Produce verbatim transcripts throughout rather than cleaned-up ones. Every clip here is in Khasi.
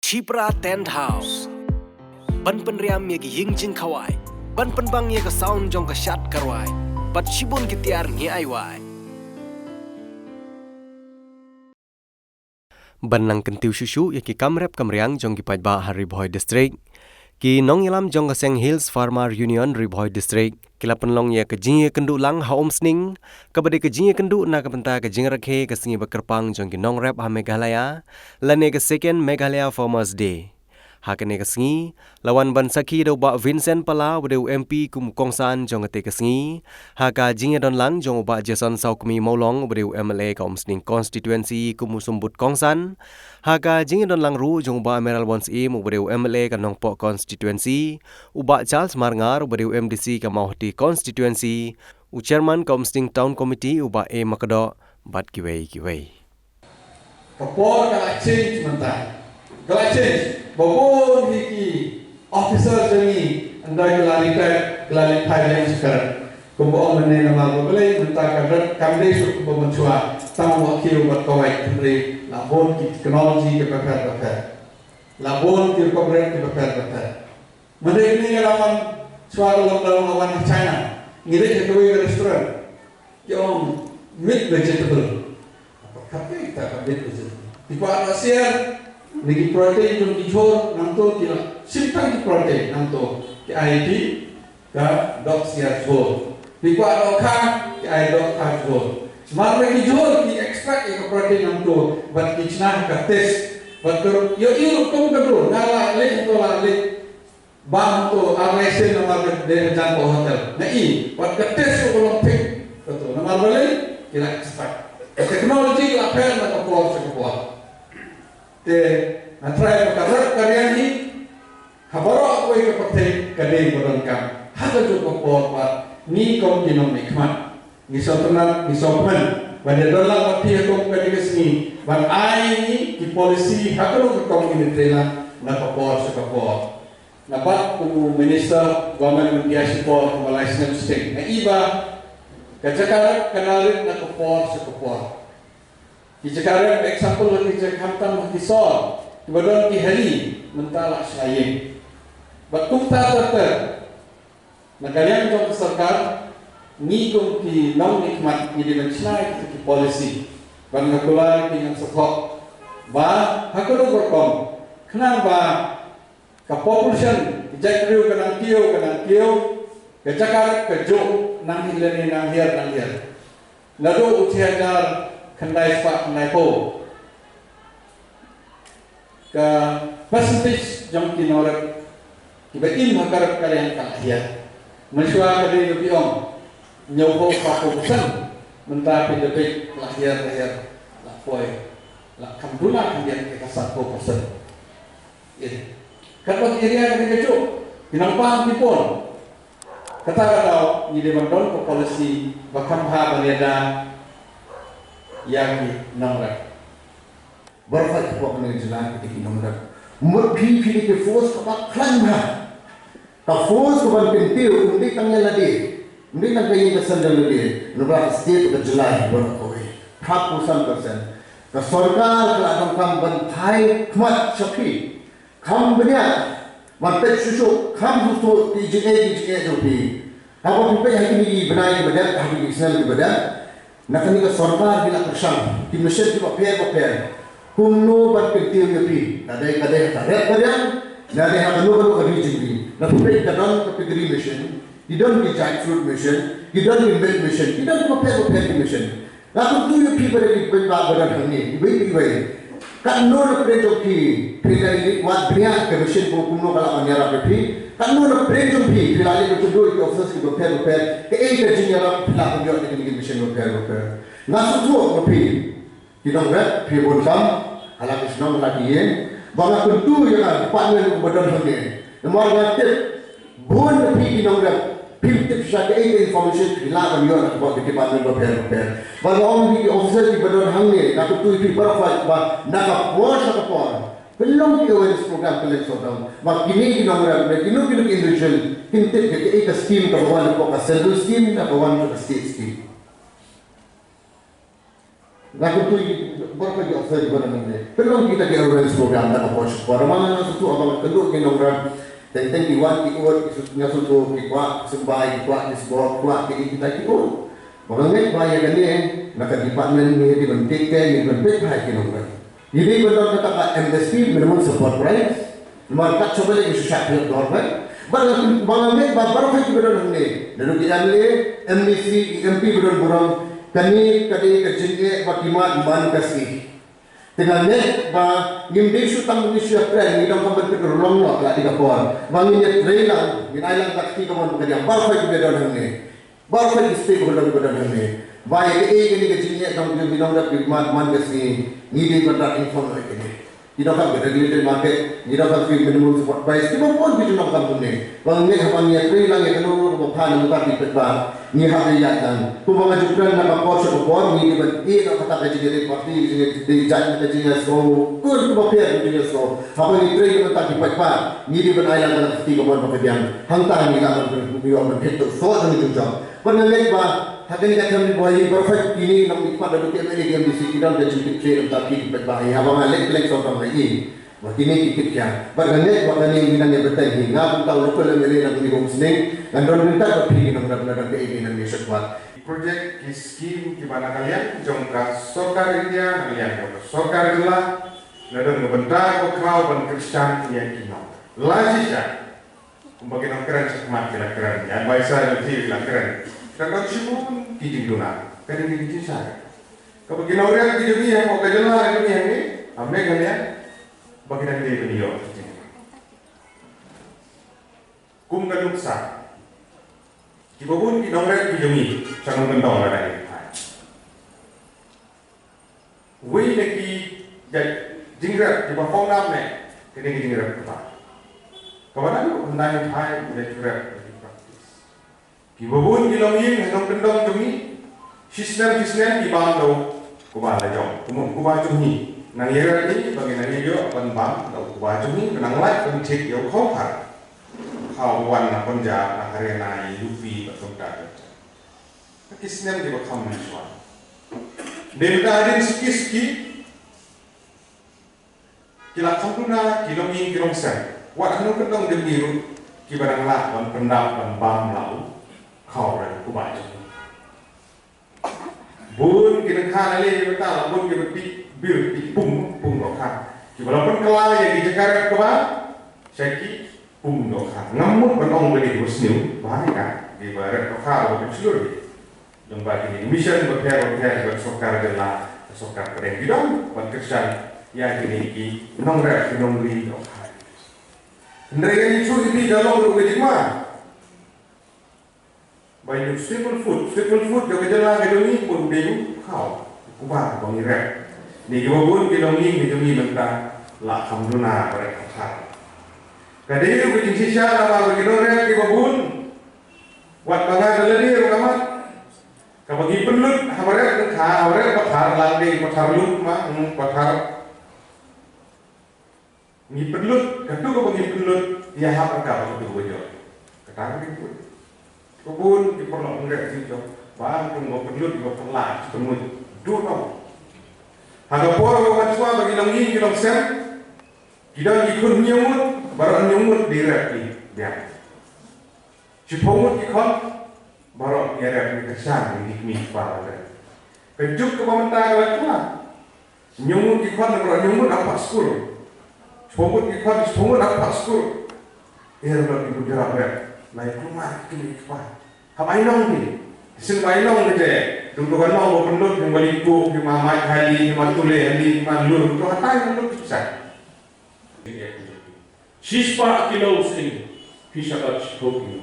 Shipra Tent House. Ban pynriam ïa ki ïing jingkhawai, ban pynbang ïa ka sound jong ka shad ka rwai, bad shibun ki tiar ngi ai wai. Ban nang kyntiew shuh shuh ïa ki kam rep kam riang jong ki paidbah ha Ri Bhoi District, ki nongïalam jong ka seng Hills Farmer Union Ri Bhoi District ki la pynlong ïa ka jingïakynduh lang ha Umsning, kaba dei ka jingïakynduh na ka bynta ka jingrakhe ka sngi bakyrpang jong ki nongrep ha Meghalaya, lane ka Second Meghalaya Farmers Day. Ha kane ka sngi, la wan ban sakhi da u Bah Vincent Pala, uba dei u M P kum u kongsan jong kate ka sngi, ha ka jingïadon lang jong u Bah Jason Sawkmie Mawlong, uba dei u M L A ka Umsning Constituency kum u symbud kongsan, ha ka jingïadon lang ruh jong u Bah Mayral Born Syiem, uba dei u M L A ka Nongpoh Constituency, u Bah Charles Marngar, uba dei u M D C ka Mawhati Constituency, u Chairman ka Umsning Town Committee, u Bah A Makdoh, bad kiwei kiwei. Ka por ka la change mynta. Ka la change. Ba bun hi ki officer jong ngi, ynda ki la retire, ki la retire ïa ka shakar. Kumba ong mynne namar ba balei mynta ka rat kam dei shuh kumba mynshuwa. Tang ba kiew bad kawai, hynrei la bun ki technology kiba pher bapher. La bun ki rukom rep kiba pher bapher. Mynta kine nga la wan shuwa ka lockdown, nga wan ha China. Ngi leit ha kawei ka restaurant. Ki ong meat vegetable. Apa kata kita ka meat vegetable? Ki kwah doh siar, ne ki protein jong ki jhur, nangto ki la shim tang ki protein, nangto ki ai ki ka doh siar jhur. Ki kwah doh kha, ki ai doh kha jhur. Mar ba ki jhur ki extract ïa ka protein nangto, bad ki chna ka taste. Bad ka ïohi rukom ka dur, nga la leit, to la leit. Bam to, ar lai sien namar ka dei ka jam ka hotel. Nga i, wat ka test ruh ka long thik. Ka to, namar balei, ki la expert. Ka technology ka la pher na ka por sha ka por. Te, nga trai ba ka rep ka riang hi, ha baroh kawei ka pyrthei ka dei ba donkam. Ha kajuh ka por pat, ngi kum ki nongmihkhmat, ngi sngewtynnat, ngi sngewkmen ban ïadon lang bad phi ha kum kane ka sngi, ban ai ngi ki policy ha kano ka kum ngi trei lang na ka por sha ka por. Nga bat kum u Minister Government of India shipor kumba lai snem shiteng. Nga i ba ka jaka rep ka nang rit na ka por sha ka por. Ki jaka rep, example, ki jaka khamtam ha ki sor kiba don ki hali mynta la shna ïing. Bad kumta ter ter, na ka liang jong ka sorkar, ngi kum ki nongmihkhmat ngi dei ban shna ïa kita ki policy. Bad nga kular ïa phi, ngan sngewthuh ba ha kano ka rukom, khnang ba ka population, ka jaitbynriew ka nang kiew, ka nang kiew, ka jaka rep ka juh nang hi lane nang hiar, nang hiar. Naduh u shi hajar khyndai spah khyndaiphew, ka percentage jong ki nongrep kiba im ha ka rep ka riang ka la hiar. Mynshuwa ka dei ba phi ong hynñiewphew, phra phew percent, mynta phi da peit la hiar, la hiar, la poi, la kham duna khyndiat ïa ka sanphew percent. Kat ba ki area ka dei kajuh, ki nongpang ki pun. Kata ka daw ngi dei ban don ka policy ba kham bha ban ïada ïa ki nongrep. Baroh kawei hapoh kane ka jylla ki dei ki nongrep. Mut phi, phi dei ki force kaba khlaiñ bha. Ka force kaban kyntiew, ym dei tang ïa lade, ym dei tang ka ïing ka sem lade, namar ka state, ka jylla hi baroh kawei. Phra phew san percent. Ka sorkar ka la donkam ban phai khmat sha phi. Kham bniah, ban peit shuh shuh, kham shuh shuh ki jingeh, ki jingeh jong phi. Haba phi peit ha kine ki bnai kiba dep, ha kine ki snem kiba dep, na kane ka sorkar ki la pyrshang ki mission kiba pher bapher kumno ban kyntiew ïa phi. Ka dei, ka dei ha ka rep ka riang, ka dei ha kano kano ka ri jong phi. Na phi peit ka don ka piggery mission, ki don ki jackfruit mission, ki don ki milk mission, ki don kiba pher bapher ki mission. Nga kyntu ïa phi para ki paidbah ba don hangne, iwei pa iwei. Katno na pdeng jong phi phi la leit wad bniah ka mission, kumno ka la ban ïarap ïa phi? Katno na pdeng jong phi phi la leit ban kynduh ïa ki officers kiba pher bapher, kaei ka jingïarap phi la ban ïoh na kine ki mission bapher bapher? Nga sngewthuh ba phi ki nongrep phi bun kam ha la ki shnong ha la ki ïing, ba nga kyntu ïa ka department kaba don hangne. Namar nga tip bun na phi ki nongrep phim tip shisha kaei ka information phi lah ban ïoh na ka bor ki department bapher bapher. Ba nga ong ïa ki officer kiba don hangne, nga kyntu ïa phi baroh kawei ba na ka por sha ka por pynlong ki awareness program, pynlong sawdong ba kine ki nongrep ne kino kino ki individual kin tip ïa kaei ka scheme kaba wan na ka bor, ka central scheme ne kaba wan na ka state scheme. Nga kyntu ïa baroh ki officer kiba don hangne. Pynlong kita ki arrange program da ka por sha ka por. Namar nga sngewthuh haba nga kynduh ki nongrep, teng teng ki wan ki ud, ki sngewthuh, ki kwah symbai, ki kwah ki sbor, ki kwah ki kita ki ud. Ba nga ngeit ba ïa kane na ka department ngi dei ban take care, ngi dei ban peit bha ïa ki nongrep. Ngi dei ban don kata ka M S P, minimum support price. Namar kat shaba leh ngi shu shah pynïap dor bha. Bad nga, ba nga ngeit ba baroh kiba don hangne, naduh ki M L A, M D C, ki M P ba don burom, kane ka dei ka jingeh ba ki mad man ka sngi. Te nga ngeit ba ngim dei shu tang ngi shu ïakren, ngi donkam ban pynurlong noh la dei ka por. Ba ngin ïatrei lang, ngin ai lang ka kti kamon ba ka diang, baroh kiba don hangne. Baroh ki state ba don, ba don hangne. Ba ïa kaei kane ka jingeh jong ki nongrep ki mad man ka sngi, ngi dei ban rat inform ïa kane. Ngi donkam ka regulated market, ngi donkam ki minimum support price, kiba bun ki jingdonkam kumne. Ba ngin haba ngi ïatrei lang ïa kano kano kaba bha na ka bynta ki paidbah, ngi hap ïa tang. Kumba nga ju kren na ka por sha ka por, ngi dei ban ïeh na kata ka jingïadei party, ka jingïadei jait, ka jingïasngew, kur kumba pher ka jingïasngew. Haba ngi trei na ka bynta ki paidbah, ngi dei ban ai lang ka kti kamon ba ka diang. Hangta ngi lah ban pynïoh ban phet to soh jong ngi jong jong. Ban ngeit ba ha kane ka them ba ïa baroh kine nongmihkhmat da ki M L A ki M D C ki don ka jingkit khlieh na bynta ki paidbah. Ïa ba nga leh leh sawdong ïa ba kine ki kit khia. Ban ngeit ba kane ngi nang ïa bteng hi, nga kum uta u local M L A na kane ka umsning ngan don ryngkat bad phi ki nongrep na dang kaei ngi nang ïa shakmat. Project ki skim kiba na ka liang jong ka sorkar India, na ka liang jong ka sorkar jylla, na don ka bynta ka khraw ban kyrshan ïa ki nong. La shisha. Kumba ki nongkren shakhmat ki la kren, ïa bai sa jong ki la kren. Ka don shibun ki jingduna, ka dei ki jingshisha. Kaba ki nongrep ki jong ngi ha ka jylla ka jong ngi hangne ha Meghalaya, ba ki dang dei ban ïoh ki jingduna. Kum ka nuksa, kiba bun ki nongrep ki jong ngi sha nongkyndong lada ngi phai. Wei na ki jait jingrep kiba phong nam ne, kane ka jingrep kaba, kaba naduh hyndai thai u dei jingrep, u dei practice. Kiba bun ki longïing ha nongkyndong jong ngi, shisnem shisnem ki bam da u kba la jong, kum u kba jong ngi. Nang ïarep ngi ba ngi nang ïoh ban bam da u kba jong ngi, nang lait ban thied ïa u khawthar. Khaw wan na Punjab, na Haryana, ïa U P bad kumta. Ki snem kiba kham mynshuwa. Dei mynta hadien suki suki ki la kham duna ki longïing ki longsem. Wat ha nongkyndong jong ngi ruh kiba dang lah ban pyndap ban bam la u khaw rep kba jong ngi. Bun ki dang kha na lei mynta la bun kiba tih bir tih pung pung dohkha. Kiba la pynkylla ïa ki jaka rep kba sha ki pung dohkha. Ngam mut ban ong ba dei kiba sniew, ba ne ka, kiba rep dohkha ba kim shlur. Lyngba kine ki mission bapher bapher jong ka sorkar jylla, ka sorkar pdeng ki don ban kyrshan ïa kine ki nongrep ki nongri dohkha. Hynrei ngi shu ïa ka long ruh ka jingma. Ba ïa u staple food, staple food jong ka jylla ka jong ngi, u dei u khaw, u kba ba ngi rep. Ngi kiba bun ki longïing ki jong ngi mynta la kham duna ba rep khaw thar. Ka dei ruh ka jingshisha namar ba ki nongrep kiba bun, wat ba nga da lade ruh ka mat, kaba ngi pynlut haba rep khaw, haba rep ba thar, la dei ba thar lut ma, hmm, ba thar. Ngi pynlut, katto kaba ngi pynlut ïahap ryngkat bad katto kaba jot. Kata ka dei pynlut. Ka bun ki paralok ngi rep ki jong, ba kumba pynlut ba pynlut, pynlut. Duh noh. Ha ka por ba mynshuwa ba ki longïing ki longsem, ki don ki khun hynñiew ngut, baroh hynñiew ngut dei rep ki biang. Shiphew ngut ki khon, baroh ïarep, ngi kyrshan ïa ki kmie ki kpa ba rep. Ka juk kaba mynta ka la kylla. Hynñiew ngut ki khon, baroh hynñiew ngut ap pat skul. Shiphew ngut ki khon, shiphew ngut ap pat skul. Ïarep ki bun ïarap rep. La ïa kulmar ki kmie ki kpa. Hap ai nong ki. Shisien ba ai nong ki te. Dum dum ka nong ba pynlut, ki ma Lipuk, ki ma Mait Hali, ki ma Tule Hali, ki ma Lur, to hatai pynlut ki pisa. Shispah kilo u sying, phi shah bat shiphew kilo.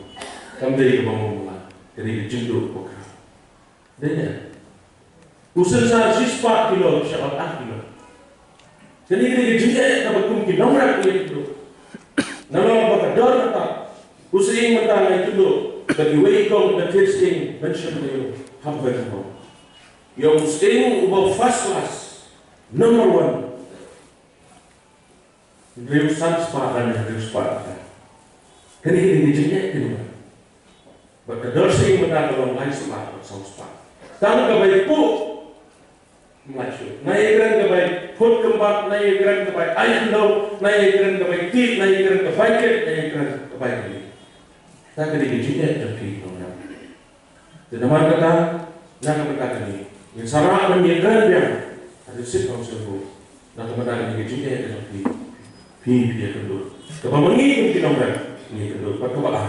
Kam dei kaba mong la, ka dei ka jingduh bakla. Dei ne? U synsar shispah kilo, phi shah bat ar kilo. Kane ka dei ka jingeh kaba kum ki nongrep ïa ki duh. Nalor ba ka dor kata, u sying mynta ngi ïatynduh da kiwei kong da ki sying ban shim ïa u. Hap hoi hap hoi. Ïa u sying uba first class, number one. Hynriew san spah, hynriew spah. Kane ka dei ka jingeh kane. Bad ka dor sying mynta ka long lai spah bad saw spah. Tang ka bai puh. Kumba shu, na ïakren ka bai phut kymbat, na ïakren ka bai ai khyndew, na ïakren ka bai tih, na ïakren ka bai kit, na ïakren ka bai kali. Ta ka dei ka jingeh jong phi nongdang. Te namar kata, na ka bynta kane, ngin sa rah ban ïakren biang ha ka District Council ruh. Na ka bynta kane ka jingeh ka jong phi, phi phi ïakynduh. Kaba ma ngi kum ki nongrep ngi ïakynduh. Bad kaba ar,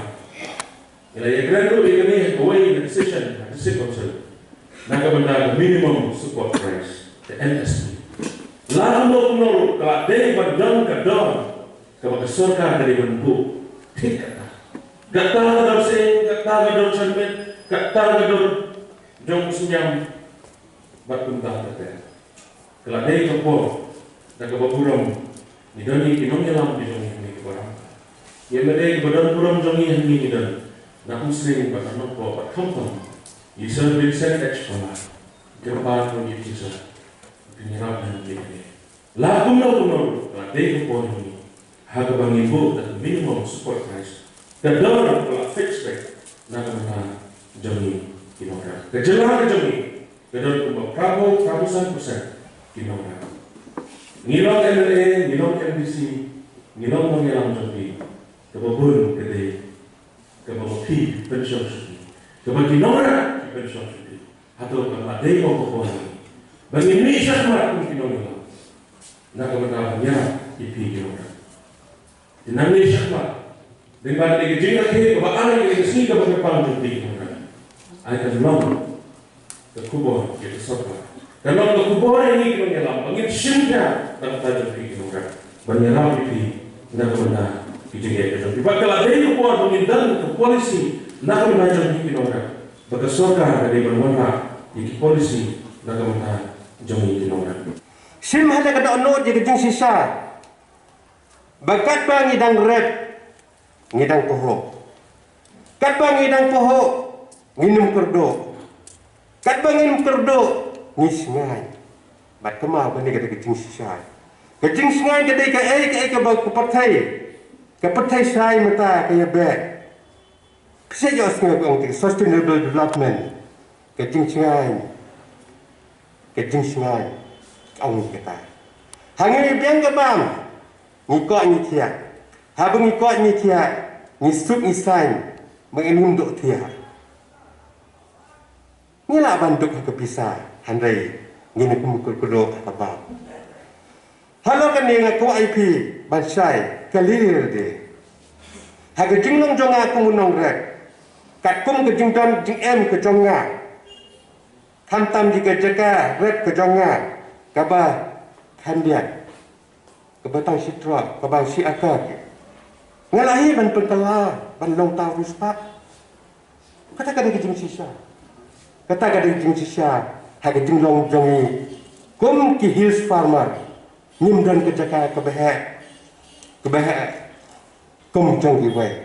ngi la ïakren ruh ïa kane ha kawei ka decision ha District Council na ka bynta ka minimum support price, ka M S P. La kumno kumno ruh ka la dei ban don ka dor kaba ka sorkar ka dei ban buh. Thik kata. Kata ka dor seng, kata ka dor shanmet, kata ka dor jong u synñiam, bad kumta ter ter. Ka la dei ka por da kaba burom ngi don ïa ki nongïalam ki jong ngi hangne kiba ram. Ïa lade kiba don burom jong ngi hangne ngi don na Umsning bad na Nongpoh bad khamtam ïa Sir Vincent H Pala, ki kyrpad jong ngi ki sa pynïarap na hangne. La kumno kumno ruh ka la dei ka por jong ngi ha kaba ngin buh da ka minimum support price, ka dor ka la fix beit na ka bynta jong ngi ki nongrep. Ka jylla ka jong ngi ka don kumba phra phew, phra phew san percent ki nongrep. Ngi long M L A, ngi long M D C, ngi long nongïalam jong phi, kaba bun ka dei kaba ma phi phi pynshong sha phi, kaba ki nongrep ki pynshong sha phi. Hato kam dei mo ka por ba ngin mih shakhmat kum ki nongïalam na ka bynta ban ïarap ïa phi ki nongrep? Te nang mih shakhmat, dei ban dei ka jingrakhe kaba ar ïa ka sngi kaba kyrpang jong phi ki nongrep. Ai kan long ka khubor ïa ka sorkar, kan long ka khubor ïa ngi ki nongïalam ba ngin shim ïa ka bynta jong phi ki nongrep ban ïarap ïa phi na ka bynta ki jingeh ka jong phi. Bad ka la dei ka por ba ngin don ka policy na ka bynta jong phi ki nongrep. Ba ka sorkar ka dei ban wanrah ïa ki policy na ka bynta jong ngi ki nongrep. Shim ha ka dohnud ïa ka jingshisha ba katba ngi dang rep ngi dang pynhoh. Katba ngi dang pynhoh ngin ym kyrduh. Katba ngin ym kyrduh ngi shngaiñ. Bad kumba kane ka dei ka jingshisha. Ka jingsngaiñ ka dei kaei kaei kaba ka pyrthei, ka pyrthei shai mynta ka ïa beh. Phi ïohsngew ka ong te sustainable development. Ka jingsngaiñ, ka jingsngaiñ ka ong kata. Ha ngi biang ka bam ngi koh ngi khiah. Haba ngi koh ngi khiah ngi suk ngi saiñ ba ngin ym duh thiah. Ngi lah ban duk ha ka pisa hynrei ngin ym kyrkhu ha ka bam. Halor kane nga kwah ïa phi ban shai kali lade ha ka jinglong jong nga kum u nongrep, katkum ka jingdon jingem ka jong nga, khamtam ïa ka jaka rep ka jong nga kaba khyndiat, kaba tang shi troh, kaba shi akar. Nga la hi ban pynkylla ban long taw riewspah. Kata ka dei ka jingshisha. Kata ka dei ka jingshisha ha ka jinglong jong ngi kum ki hills farmer. Ngim don ka jaka kaba heh, kaba heh kum jong kiwei.